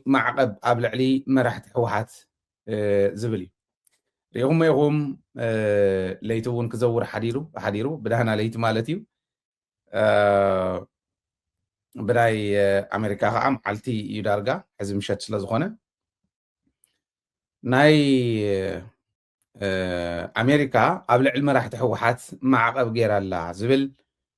ማዕቐብ ኣብ ልዕሊ መራሕቲ ህወሓት ዝብል እዩ። ሪኢኹም ኢኹም። ለይቲ እውን ክዘውር ሓዲሩ ሓዲሩ ብዳህና ለይቲ ማለት እዩ። ብናይ ኣሜሪካ ከዓ መዓልቲ እዩ ዳርጋ፣ ሕዚ ምሸት ስለ ዝኾነ ናይ ኣሜሪካ ኣብ ልዕሊ መራሕቲ ህወሓት ማዕቐብ ገይራ ኣላ ዝብል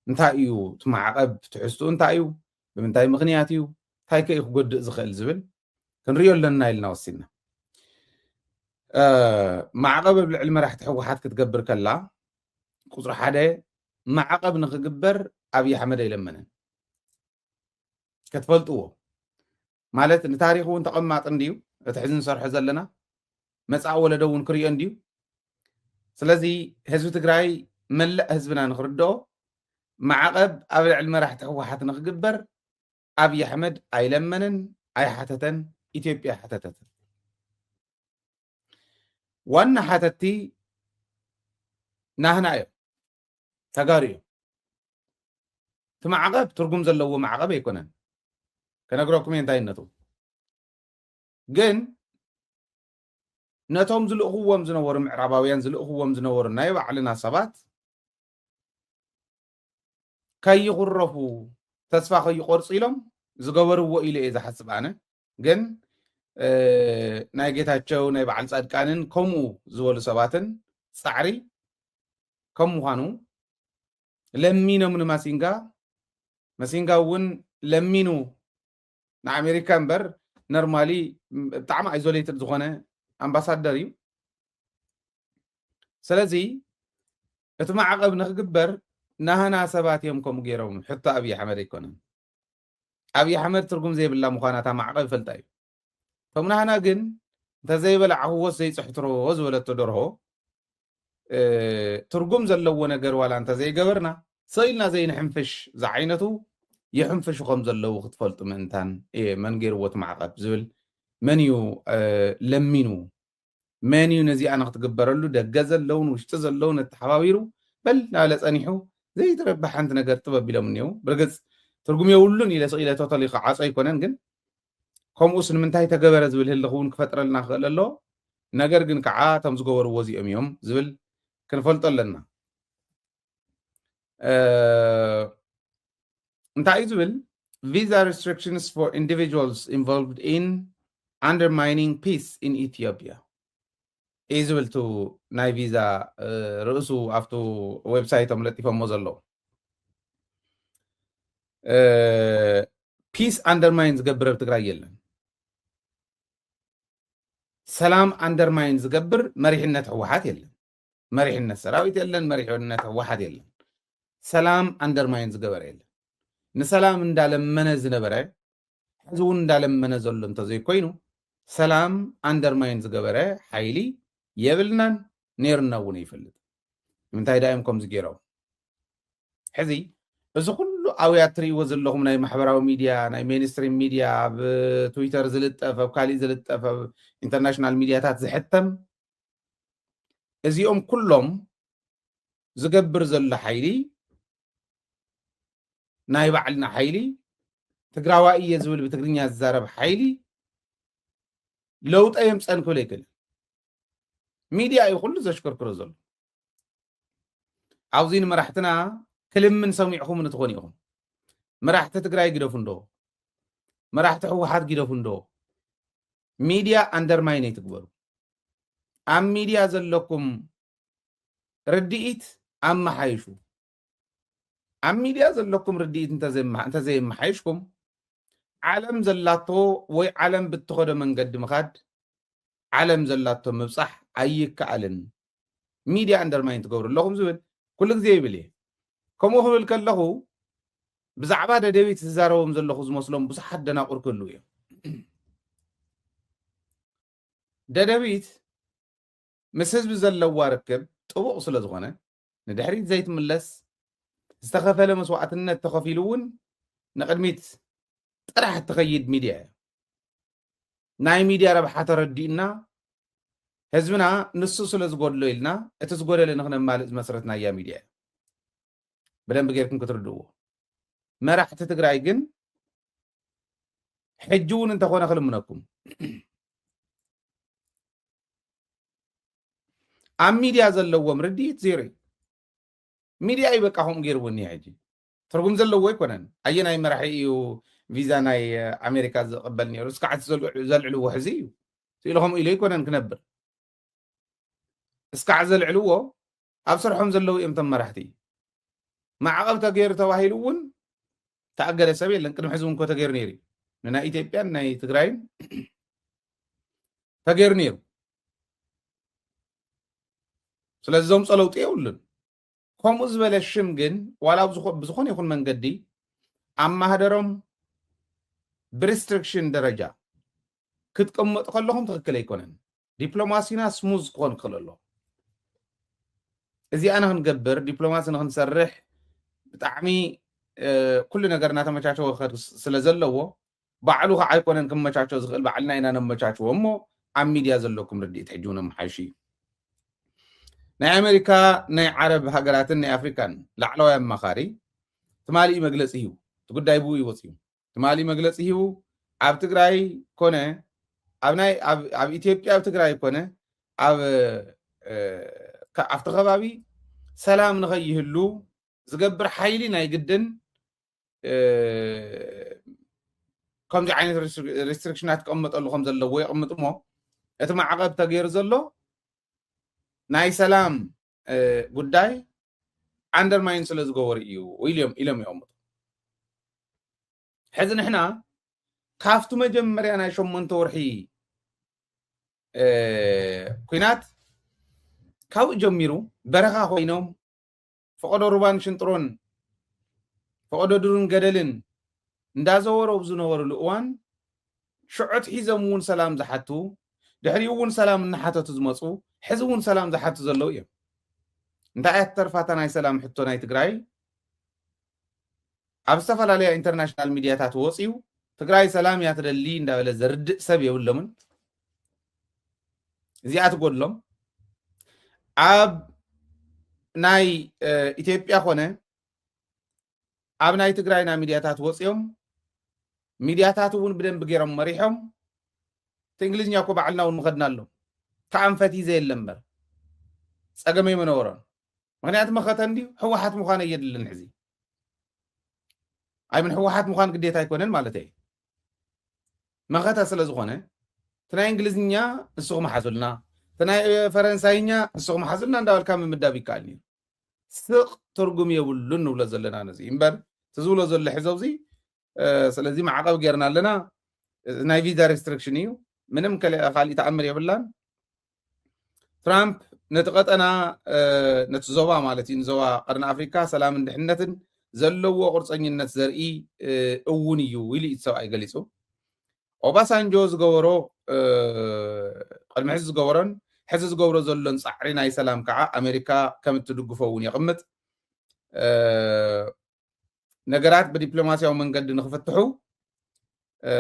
እንታይ እዩ? እቲ ማዕቐብ ትሕዝትኡ እንታይ እዩ? ብምንታይ ምኽንያት እዩ? እንታይ ከ እዩ ክጎድእ ዝኽእል ዝብል ክንሪኦ ኣለና ኢልና ወሲድና። ማዕቐብ ኣብ ልዕሊ መራሕቲ ህወሓት ክትገብር ከላ ቁፅሪ ሓደ ማዕቐብ ንክግበር ኣብይ ኣሕመድ ኣይለመነን። ክትፈልጥዎ ማለት ንታሪክ እውን ተቐማጢ እንድዩ። እቲ ሕዚ ንሰርሖ ዘለና መፃኢ ወለዶ እውን ክሪኦ እንድዩ። ስለዚ ህዝቢ ትግራይ መላእ ህዝብና ንክርድኦ ማዕቐብ ኣብ ልዕሊ መራሕቲ ህወሓት ንክግበር ኣብይ ኣሕመድ ኣይለመንን፣ ኣይሓተተን፣ ኢትዮጵያ ሓተተት። ዋና ሓተቲ ናህና እዮም፣ ተጋሩ እዮም። እቲ ማዕቐብ ትርጉም ዘለዎ ማዕቐብ ኣይኮነን። ከነግረኩም እየ እንታይነቱ። ግን ነቶም ዝልእኽዎም ዝነበሩ፣ ምዕራባውያን ዝልእኽዎም ዝነበሩ ናይ ባዕልና ሰባት ከይኹረፉ፣ ተስፋ ከይቆርፁ ኢሎም ዝገበርዎ ኢለ እየ ዝሓስብ ኣነ። ግን ናይ ጌታቸው ናይ በዓል ፃድቃንን ከምኡ ዝበሉ ሰባትን ፃዕሪ ከም ምዃኑ ለሚኖም ንማሲንጋ፣ ማሲንጋ እውን ለሚኑ ንኣሜሪካ እምበር፣ ኖርማሊ ብጣዕሚ ኣይዞሌትድ ዝኾነ ኣምባሳደር እዩ። ስለዚ እቲ ማዕቐብ ንክግበር ናህና ሰባት እዮም ከምኡ ገይሮም። ሕቶ ኣብይ ኣሕመድ ኣይኮነን። ኣብይ ኣሕመድ ትርጉም ዘይብላ ምዃና እታ ማዕቐብ ይፈልጣ እዩ። እቶም ናህና ግን እንተዘይበላዕኽዎስ ዘይፅሕትሮ ዝበለቶ ደርሆ ትርጉም ዘለዎ ነገር ዋላ እንተዘይገበርና ስቕ ኢልና ዘይንሕንፍሽ ዝዓይነቱ ይሕንፍሹ ከም ዘለዉ ክትፈልጡ ምእንታን እየ። መን ገይርዎ እቲ ማዕቐብ ዝብል መን እዩ ለሚኑ? መን እዩ ነዚኣ ንክትግበረሉ ደገ ዘለውን ውሽጢ ዘለውን ኣተሓባቢሩ በል ናበለ ፀኒሑ ዘይትረብሕ ሓንቲ ነገር ጥበብ ኢሎም እኒው። ብርግፅ ትርጉም የብሉን ኢለ ስቕ ኢለ ቶታሊ ክዓፆ ኣይኮነን፣ ግን ከምኡስ ንምንታይ ተገበረ ዝብል ህልኽ እውን ክፈጥረልና ክኽእል ኣሎ። ነገር ግን ከዓ እቶም ዝገበርዎ እዚኦም እዮም ዝብል ክንፈልጦ ኣለና። እንታይ እዩ ዝብል? Visa restrictions for individuals involved in undermining peace in Ethiopia እዩ ዝብል። ቱ ናይ ቪዛ ርእሱ ኣብቱ ዌብሳይቶም ለጢፎሞ ዘለዉ። ፒስ ኣንደርማይን ዝገብር ኣብ ትግራይ የለን። ሰላም ኣንደርማይን ዝገብር መሪሕነት ህወሓት የለን። መሪሕነት ሰራዊት የለን፣ መሪሕነት ህወሓት የለን። ሰላም ኣንደርማይን ዝገበረ የለን። ንሰላም እንዳለመነ ዝነበረ ሕዚ እውን እንዳለመነ ዘሎ እንተዘይኮይኑ ሰላም ኣንደርማይን ዝገበረ ሓይሊ የብልናን ነይሩና እውን ይፈልጥ። ንምንታይ ዳዮም ከምዚ ገይሮም? ሕዚ እዚ ኩሉ ኣውያት ትርእይዎ ዘለኹም ናይ ማሕበራዊ ሚድያ፣ ናይ ሜንስትሪም ሚድያ፣ ኣብ ትዊተር ዝልጠፍ፣ ኣብ ካሊእ ዝልጠፍ፣ ኣብ ኢንተርናሽናል ሚድያታት ዝሕተም፣ እዚኦም ኩሎም ዝገብር ዘሎ ሓይሊ ናይ ባዕልና ሓይሊ፣ ትግራዋይ እየ ዝብል ብትግርኛ ዝዛረብ ሓይሊ ለውጠ የምፀን ክብል ኣይክእልን። ሚድያ እዩ ኩሉ ዘሽከርክሮ ዘሎ። ኣብዚ ንመራሕትና ክልምን ሰሚዕኹም እንትኾኑ ኢኹም። መራሕቲ ትግራይ ግደፉ እንዶ፣ መራሕቲ ህወሓት ግደፉ እንዶ፣ ሚድያ ኣንደርማይን ኣይትግበሩ። ኣብ ሚድያ ዘለኩም ርድኢት ኣመሓይሹ። ኣብ ሚድያ ዘለኩም ርድኢት እንተዘይመሓ-፣ እንተዘየመሓይሽኩም ዓለም ዘላቶ ወይ ዓለም ብትኸዶ መንገዲ ምኻድ ዓለም ዘላቶ ምብፃሕ ኣይከኣልን። ሚድያ ኣንደርማይን ትገብሩ ኣለኹም ዝብል ኩሉ ግዜ ይብል እየ። ከምኡ ክብል ከለኹ ብዛዕባ ደደቢት ዝዛረቦም ዘለኹ ዝመስሎም ብዙሓት ደናቁር ክህልዉ እዮም። ደደቢት ምስ ህዝቢ ዘለዋ ርክብ ጥቡቕ ስለ ዝኾነ ንድሕሪት ዘይትምለስ ዝተኸፈለ መስዋዕትነት ተኸፊሉ እውን ንቕድሚት ጥራሕ እትኸይድ ሚድያ እያ። ናይ ሚድያ ረብሓ ተረዲእና ህዝብና ንሱ ስለ ዝጎድሎ ኢልና እቲ ዝጎደለ ንክነማልእ ዝመስረትናያ ሚድያ እያ። ብደንቢ ጌርኩም ክትርድእዎ። መራሕቲ ትግራይ ግን ሕጂ እውን እንተኾነ ክልምነኩም፣ ኣብ ሚድያ ዘለዎም ርድኢት ዜሮ እዩ። ሚድያ እዩ በቃ ከምኡ ገይርዎ እኒሀ። ሕጂ ትርጉም ዘለዎ ኣይኮነን። ኣየናይ መራሒ እዩ ቪዛ ናይ ኣሜሪካ ዝቕበል ነይሩ? እስካዕ እቲ ዘልዕ- ዘልዕልዎ ሕዚ እዩ። ስኢሉ ከምኡ ኢሉ ኣይኮነን ክነብር። እስካዕ ዘልዕልዎ ኣብ ስርሖም ዘለዉ እዮም እቶም መራሕቲ። ማዕቐብ ተገይሩ ተባሂሉ እውን ተኣገደ ሰብ የለን። ቅድሚ ሕዚ እውን እኮ ተገይሩ ነይሩ እዩ። ንናይ ኢትዮጵያን ናይ ትግራይን ተገይሩ ነይሩ። ስለዚ ዘምፀ ለውጢ የብሉን። ከምኡ ዝበለ ሽም ግን ዋላ ብዝኾ- ብዝኾነ ይኹን መንገዲ ኣብ ማህደሮም ብሪስትሪክሽን ደረጃ ክትቅመጡ ከለኹም ትኽክል ኣይኮነን። ዲፕሎማሲና ስሙዝ ክኾን ክኽእል ኣሎ። እዚኣ ንክንገብር፣ ዲፕሎማሲ ንክንሰርሕ ብጣዕሚ እ፣ ኩሉ ነገር እናተመቻቸወ ክኸድ ስ- ስለ ዘለዎ ባዕሉ ከዓ ኣይኮነን ክመቻቸ ዝኽእል፣ ባዕልና ኢና ነመቻችዎ። እሞ ኣብ ሚድያ ዘለኩም ርድኢት ሕጂ እውን ኣመሓይሹ እዩ። ናይ ኣሜሪካ፣ ናይ ዓረብ ሃገራትን ናይ ኣፍሪካን ላዕለዋይ ኣማኻሪ ትማሊ መግለፂ ሂቡ። እቲ ጉዳይ ብኡ ይወፅ እዩ። ትማሊ መግለፂ ሂቡ። ኣብ ትግራይ ኮነ ኣብ ናይ ኣብ- ኣብ ኢትዮጵያ፣ ኣብ ትግራይ ኮነ ኣብ እ፣ ካ- ኣብቲ ከባቢ ሰላም ንኸይህሉ ዝገብር ሓይሊ ናይ ግድን እ፣ ከምዚ ዓይነት ሪስትሪክ- ሪስትሪክሽናት ክቐመጠሉ ከም ዘለዎ የቕምጥ እሞ፣ እቲ ማዕቐብ ተገይሩ ዘሎ ናይ ሰላም እ፣ ጉዳይ ኣንደርማይን ስለ ዝገበሩ እዩ ኢሎም ኢሎም የቕምጡ። ሕዚ ንሕና ካብቲ መጀመርያ ናይ ሸሞንተ ወርሒ እ፣ ኲናት ካብኡ ጀሚሩ በረኻ ኮይኖም ፈቐዶ ሩባን ሽንጥሮን ፈቐዶ ዱርን ገደልን እንዳዘወሩ ኣብ ዝነበሩሉ እዋን ሽዑ ኣትሒዞም እውን ሰላም ዝሓቱ፣ ድሕሪኡ እውን ሰላም እናሓተቱ ዝመፁ፣ ሕዚ እውን ሰላም ዝሓቱ ዘለዉ እዮም። እንታይ እያ ትተርፋ እታ ናይ ሰላም ሕቶ ናይ ትግራይ? ኣብ ዝተፈላለያ ኢንተርናሽናል ሚድያታት ወፂኡ ትግራይ ሰላም እያ ትደሊ እንዳበለ ዘርድእ ሰብ የብሎምን። እዚኣ ትጎድሎም። ኣብ ናይ እ፣ ኢትዮጵያ ኮነ ኣብ ናይ ትግራይና ሚድያታት ወፂኦም ሚድያታት እውን ብደንብ ገይሮም መሪሖም። እቲ እንግሊዝኛ እኮ ባዕልና እውን ምኸድና ኣሎ። ከኣንፈት ይዘ የለ እምበር ፀገመይ መነበሮን። ምክንያቱ መኸተ እንዲዩ ህወሓት ምዃነ የድልን ሕዚ። ኣይ ምን ህወሓት ምዃን ግዴታ ኣይኮነን ማለት እዩ። መኸተ ስለ ዝኾነ እቲ ናይ እንግሊዝኛ ንስኹም ሓዙልና፣ እቲ ናይ ፈረንሳይኛ ንስኹም ሓዙልና እንዳበልካ ምምዳብ ይከኣል እዩ። ስቕ ትርጉም የብሉን ንብሎ ዘለና ነዚ እምበር እቲ ዝብሎ ዘሎ ሕዚ ኣብዚ እ፣ ስለዚ ማዕቐብ ጌርና ኣለና። እዚ ናይ ቪዛ ሬስትሪክሽን እዩ። ምንም ከለ- ካሊእ ተኣምር የብላን። ትራምፕ ነቲ ቀጠና እ፣ ነቲ ዞባ ማለት እዩ ንዞባ ቀርኒ ኣፍሪካ ሰላምን ድሕነትን ዘለዎ ቁርፀኝነት ዘርኢ እ፣ እውን እዩ ኢሉ እዩ እቲ ሰብኣይ ገሊፁ። ኦባሳንጆ ዝገበሮ እ፣ ቅድሚ ሕዚ ዝገበሮን ሕዚ ዝገብሮ ዘሎን ፃዕሪ ናይ ሰላም ከዓ ኣሜሪካ ከም እትድግፎ እውን የቕምጥ። እ፣ ነገራት ብዲፕሎማሲያዊ መንገዲ ንክፍትሑ እ፣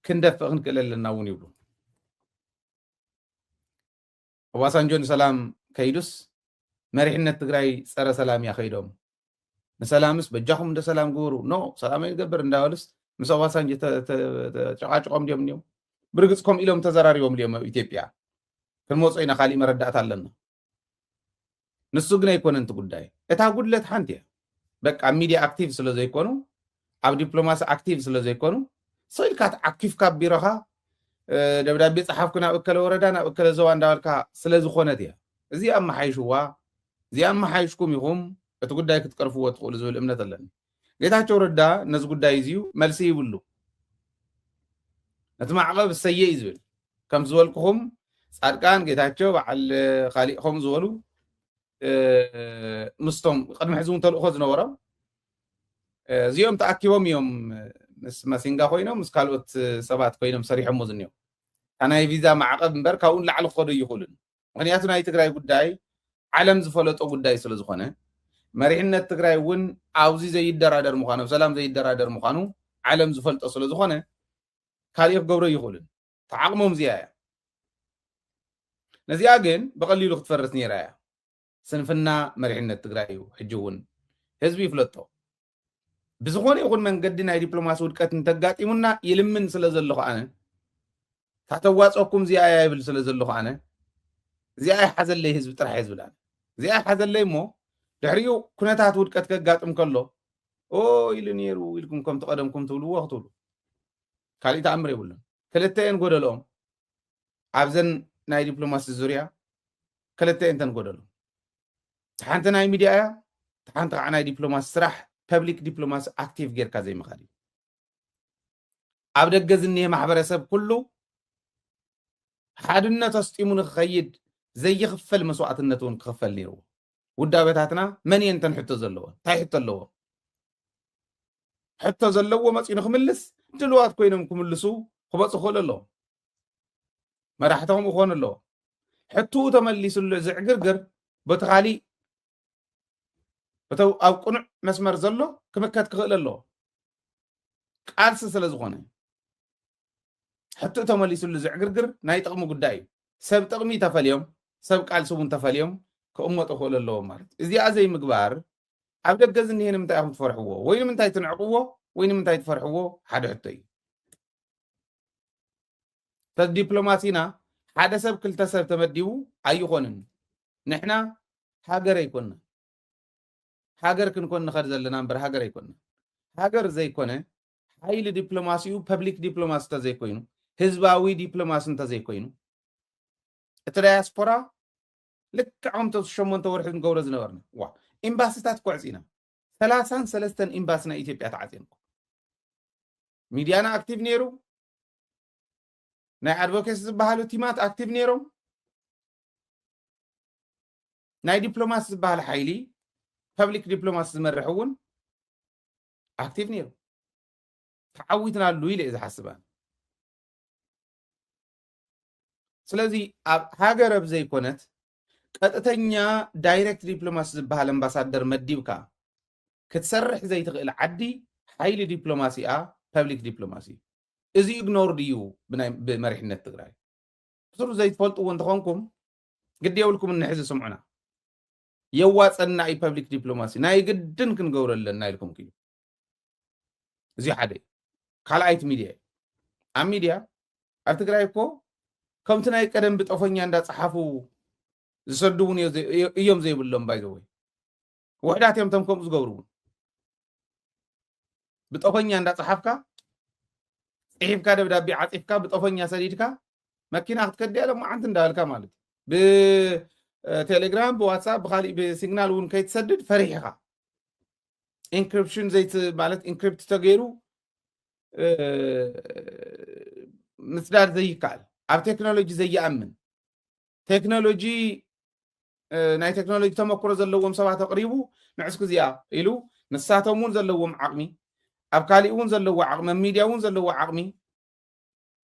ክንደፍእ ክንክእል ኣለና እውን ይብሉ። ኦባሳንጆ ንሰላም ከይዱስ መሪሕነት ትግራይ ፀረ ሰላም እያ ከይዶም፣ ንሰላምስ በጃኹም እንደ ሰላም ግበሩ፣ ኖ ሰላም ኣይንገብር እንዳበሉስ ምስ ኦባሳንጆ ተ- ተ- ተጨቃጭቆም ድዮም እኒኦም? ብርግፅ ከምኡ ኢሎም ተዘራሪቦም ድዮም ኣብ ኢትዮጵያ? ክንመፁ ኢና፣ ካሊእ መረዳእታ ኣለና። ንሱ ግን ኣይኮነን እቲ ጉዳይ። እታ ጉድለት ሓንቲ እያ። በቃ ኣብ ሚድያ ኣክቲቭ ስለ ዘይኮኑ፣ ኣብ ዲፕሎማሲ ኣክቲቭ ስለ ዘይኮኑ፣ ሰው ኢልካ ተዓኪፍካ ኣብ ቢሮኻ እ፣ ደብዳቤ ጸሓፍኩ ናብ እከለ ወረዳ ናብ እከለ ዞባ እንዳበልካ ስለ ዝኾነት እያ። እዚ ኣመሓይሽዋ፣ እዚ ኣመሓይሽኩም ኢኹም እቲ ጉዳይ ክትቀርፍዎ ትኽእሉ ዝብል እምነት ኣለኒ። ጌታቸው ረዳ ነዚ ጉዳይ እዚ መልሲ ይብሉ። ነቲ ማዕቐብ እሰየ እዩ ዝብል። ከም ዝበልኩኹም ጻድቃን፣ ጌታቸው፣ በዓል ካሊእ ከምኡ ዝበሉ እ፣ ምስቶም ቅድሚ ሕዚ እውን ተልእኾ ዝነበሮም እ፣ እዚኦም ተኣኪቦም እዮም። ምስ ማሲንጋ ኮይኖም ምስ ካልኦት ሰባት ኮይኖም ሰሪሖሞ ዝኒኦም እታ ናይ ቪዛ ማዕቐብ እምበር ካብኡ ንላዕሊ ክኸዱ ይኽእሉን። ምክንያቱ ናይ ትግራይ ጉዳይ ዓለም ዝፈለጦ ጉዳይ ስለ ዝኾነ፣ መሪሕነት ትግራይ እውን ኣብዚ ዘይደራደር ምዃኑ፣ ኣብ ሰላም ዘይደራደር ምዃኑ ዓለም ዝፈልጦ ስለ ዝኾነ ካሊእ ክገብሮ ይኽእሉን። ተዓቕሞም እዚኣ እያ። ነዚኣ ግን ብቐሊሉ ክትፈርስ ነይራ እያ። ስንፍና መሪሕነት ትግራይ እዩ። ሕጂ እውን ህዝቢ ይፍለጦ። ብዝኾነ ይኹን መንገዲ ናይ ዲፕሎማሲ ውድቀት እንተጋጢሙና ይልምን ስለ ዘለኹ ኣነ፣ እታ ተዋፅኦኩም እዚኣ እያ ይብል ስለ ዘለኹ ኣነ፣ እዚኣ ይሓዘለይ ህዝቢ ጥራሕ እየ ዝብል ኣነ። እዚኣ ይሓዘለይ እሞ ድሕሪኡ ኩነታት ውድቀት ከጋጥም ከሎ ኦ ኢሉ ነይሩ ኢልኩም ከምቲ ቀደምኩም ትብልዎ ክትብሉ ካሊእ ተኣምር የብሉን። ክልተ እየን ጎደልኦም ኣብዘን ናይ ዲፕሎማሲ ዙርያ ክልተ እየን ተን ጎደልኦም። ሓንቲ ናይ ሚድያ እያ፣ ሓንቲ ከዓ ናይ ዲፕሎማሲ ስራሕ ፐብሊክ ዲፕሎማሲ ኣክቲቭ ጌርካ ዘይምኻድ እዩ። ኣብ ደገ ዝኒሄ ማሕበረሰብ ኩሉ ሓድነት ኣስጢሙ ንክኸይድ ዘይኽፈል መስዋዕትነት እውን ክኽፈል ነይርዎ። ውዳበታትና መን እየን እተን ሕቶ ዘለወን? እንታይ ሕቶ ኣለዎም? ሕቶ ዘለዎ መፂኡ ንክምልስ ድልዋት ኮይኖም ክምልሱ ክመፁ ክኽእሉ ኣለዎም። መራሕቶም ክኾኑ ኣለዎም። ሕትኡ ተመሊሱሉ ዝዕግርግር በቲ ካሊእ እቲ ኣብ ቅኑዕ መስመር ዘሎ ክምከት ክኽእል ኣለዎ። ቃልሲ ስለ ዝኾነ ሕትኡ ተመሊሱሉ ዝዕግርግር ናይ ጥቕሚ ጉዳይ እዩ። ሰብ ጥቕሚ ተፈልዮም ሰብ ቃልሲ እውን ተፈልዮም ክቕመጡ ክኽእሉ ኣለዎም ማለት እዩ። እዚኣ ዘይምግባር ኣብ ደገ ዝኒሄ ንምንታይ ኢኹም ትፈርሕዎ ወይ ንምንታይ ትንዕቕዎ ወይ ንምንታይ ትፈርሕዎ ሓደ ሕቶ እዩ። ተዲፕሎማሲና ሓደ ሰብ ክልተ ሰብ ተመዲቡ ኣይኾንን። ንሕና ሃገር ኣይኮንና። ሃገር ክንኮን ንኸድ ዘለና እምበር ሃገር ኣይኮንና። ሃገር ዘይኮነ ሓይሊ ዲፕሎማሲኡ ፐብሊክ ዲፕሎማሲ እንተዘይኮይኑ ህዝባዊ ዲፕሎማሲ እንተዘይኮይኑ እቲ ዳያስፖራ ልክዕ ከምቲ ሸሞንተ ወርሒ ንገብሮ ዝነበርና ዋ ኤምባሲታት ኮዕፂና ሰላሳን ሰለስተን ኤምባሲ ናይ ኢትዮጵያ ተዓፂንኩም ሚድያና ኣክቲቭ ነይሩ ናይ ኣድቮኬሲ ዝበሃሉ ቲማት ኣክቲቭ ነይሮም ናይ ዲፕሎማሲ ዝበሃል ሓይሊ ፐብሊክ ዲፕሎማሲ ዝመርሕ እውን ኣክቲቭ ነይሩ ተዓዊትናሉ ኢለ እየ ዝሓስበ ስለዚ ኣብ ሃገር ኣብ ዘይኮነት ቀጥተኛ ዳይሬክት ዲፕሎማሲ ዝበሃል ኣምባሳደር መዲብካ ክትሰርሕ ዘይትኽእል ዓዲ ሓይሊ ዲፕሎማሲኣ ፐብሊክ ዲፕሎማሲ እዚ ኢግኖርድ እዩ ብመሪሕነት ትግራይ ብስሩ ዘይትፈልጥዎ እንተኾንኩም ግዲ የብልኩም እንሕዚ ስምዑና የዋፀና እዩ ፐብሊክ ዲፕሎማሲ ናይ ግድን ክንገብሮ ኣለና ኢልኩም ክዩ እዚ ሓደ ካልኣይቲ ሚድያ እዩ ኣብ ሚድያ ኣብ ትግራይ እኮ ከምቲ ናይ ቀደም ብጠፈኛ እንዳፀሓፉ ዝሰድውን እዮም ዘይብሎም ባይዘወይ ውሕዳት እዮም ቶም ከምኡ ዝገብሩ እውን ብጠፈኛ እንዳፀሓፍካ ፅሒፍካ ደብዳቤ ዓፂፍካ ብጠፈኛ ሰዲድካ መኪና ክትከድያ ሎማዓንቲ እንዳበልካ ማለት እዩ ብቴሌግራም ብዋትሳፕ ብካሊእ ብሲግናል እውን ከይትሰድድ ፈሪሕኻ ኢንክሪፕሽን ዘይት ማለት ኢንክሪፕት ተገይሩ ምስዳድ ዘይከኣል ኣብ ቴክኖሎጂ ዘይኣምን ቴክኖሎጂ ናይ ቴክኖሎጂ ተመክሮ ዘለዎም ሰባት ኣቕሪቡ ንዕስኩ እዚኣ ኢሉ ንሳቶም እውን ዘለዎም ዓቕሚ ኣብ ካሊእ እውን ዘለዎ ዓቕሚ ኣብ ሚድያ እውን ዘለዎ ዓቕሚ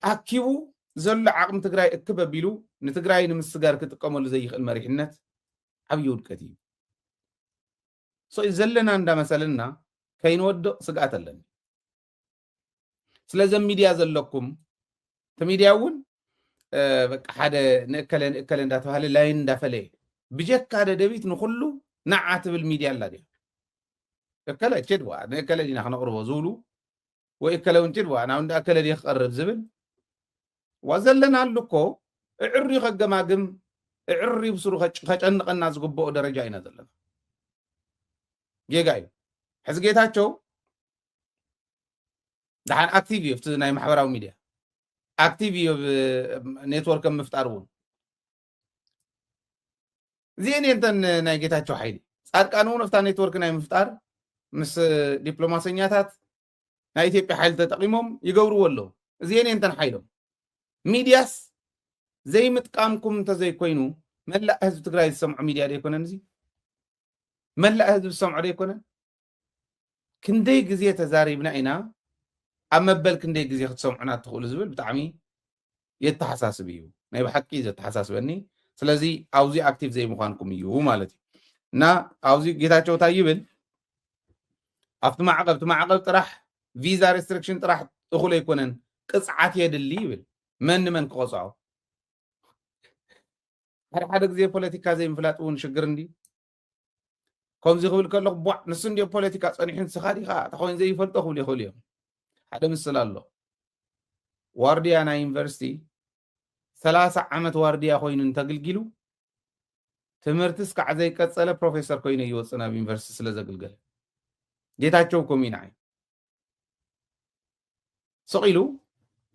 ኣኪቡ ዘሎ ዓቕሚ ትግራይ እክብ ኣቢሉ ንትግራይ ንምስጋር ክጥቀመሉ ዘይኽእል መሪሕነት ዓብዪ ውድቀት እዩ። ሶ ዘለና እንዳመሰለና ከይንወድቕ ስግኣት ኣለኒ። ስለዚ ኣብ ሚድያ ዘለኩም እቲ ሚድያ እውን በቃ ሓደ ንእከለ ንእከለ እንዳተባሃለ ላይን እንዳፈለየ ብጀካ ደደቢት ንኩሉ ንዓ ትብል ሚድያ ኣላ ድያ? እከለ ችድዋ ንእከለ ዲና ክነቕርቦ ዝብሉ ወይ እከለ እውን ችድዋ ናብ እንዳ እከለ ድየ ክቐርብ ዝብል ዋ ዘለናሉ እኮ እዕሪ ከገማግም እዕሪ ብስሩ ከጨንቐና ዝግብኦ ደረጃ ኢና ዘለና። ጌጋ እዩ። ሕዚ ጌታቸው ደሓን ኣክቲቭ እዩ ኣብቲ ናይ ማሕበራዊ ሚድያ ኣክቲቭ እዩ ኔትወርክ ምፍጣር እውን እዚአን እየንተን ናይ ጌታቸው ሓይሊ ፃድቃን እውን ኣብታ ኔትወርክ ናይ ምፍጣር ምስ ዲፕሎማሰኛታት ናይ ኢትዮጵያ ሓይሊ ተጠቂሞም ይገብርዎ ኣለዉ እዚአን እየንተን ሓይሎም ሚድያስ ዘይምጥቃምኩም እንተዘይኮይኑ መላእ ህዝቢ ትግራይ ዝሰምዖ ሚድያ ዶ ይኮነን እዚ መላእ ህዝቢ ዝሰምዖ ዶ ይኮነን ክንደይ ግዜ ተዛሪብና ኢና ኣብ መበል ክንደይ ግዜ ክትሰምዑና ትኽእሉ ዝብል ብጣዕሚ የተሓሳስብ እዩ ናይ ብሓቂ ዘተሓሳስበኒ ስለዚ ኣብዚ ኣክቲቭ ዘይምኳንኩም እዩ ማለት እዩ እና ኣብዚ ጌታቸው እንታይ ይብል ኣብቲ ማዕቐብ እቲ ማዕቐብ ጥራሕ ቪዛ ሬስትሪክሽን ጥራሕ እኹል ኣይኮነን ቅፅዓት የድሊ ይብል መን ንመን ክቐፅዖ ሓደ ሓደ ግዜ ፖለቲካ ዘይምፍላጥ እውን ሽግር እንዲ ከምዚ ክብል ከለኹ ቧዕ ንሱ እንዲ ፖለቲካ ጸኒሑ ንስኻ ዲኻ ተኾይን ዘይፈልጦ ክብል ይኽእሉ እዮም። ሓደ ምስል ኣሎ። ዋርድያ ናይ ዩኒቨርሲቲ ሰላሳ ዓመት ዋርድያ ኮይኑ እንተግልጊሉ ትምህርቲ እስካዕ ዘይቀጸለ ፕሮፌሰር ኮይኑ ይወጽእ ናብ ዩኒቨርሲቲ ስለ ዘግልገለ። ጌታቸው ኮሚና ስቕ ኢሉ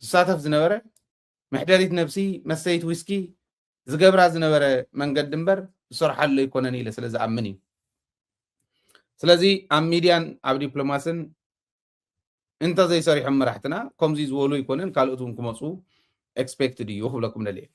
ዝሳተፍ ዝነበረ መሕደሪት ነብሲ መሰይት ዊስኪ ዝገብራ ዝነበረ መንገዲ እምበር ዝሰርሓሉ ኣይኮነን ኢለ ስለ ዝኣምን እዩ። ስለዚ ኣብ ሚድያን ኣብ ዲፕሎማስን እንተ ዘይሰሪሖም መራሕትና ከምዚ ዝበሉ ኣይኮነን ካልኦት እውን ክመፁ ኤክስፔክትድ እዩ ክብለኩም ደልየ።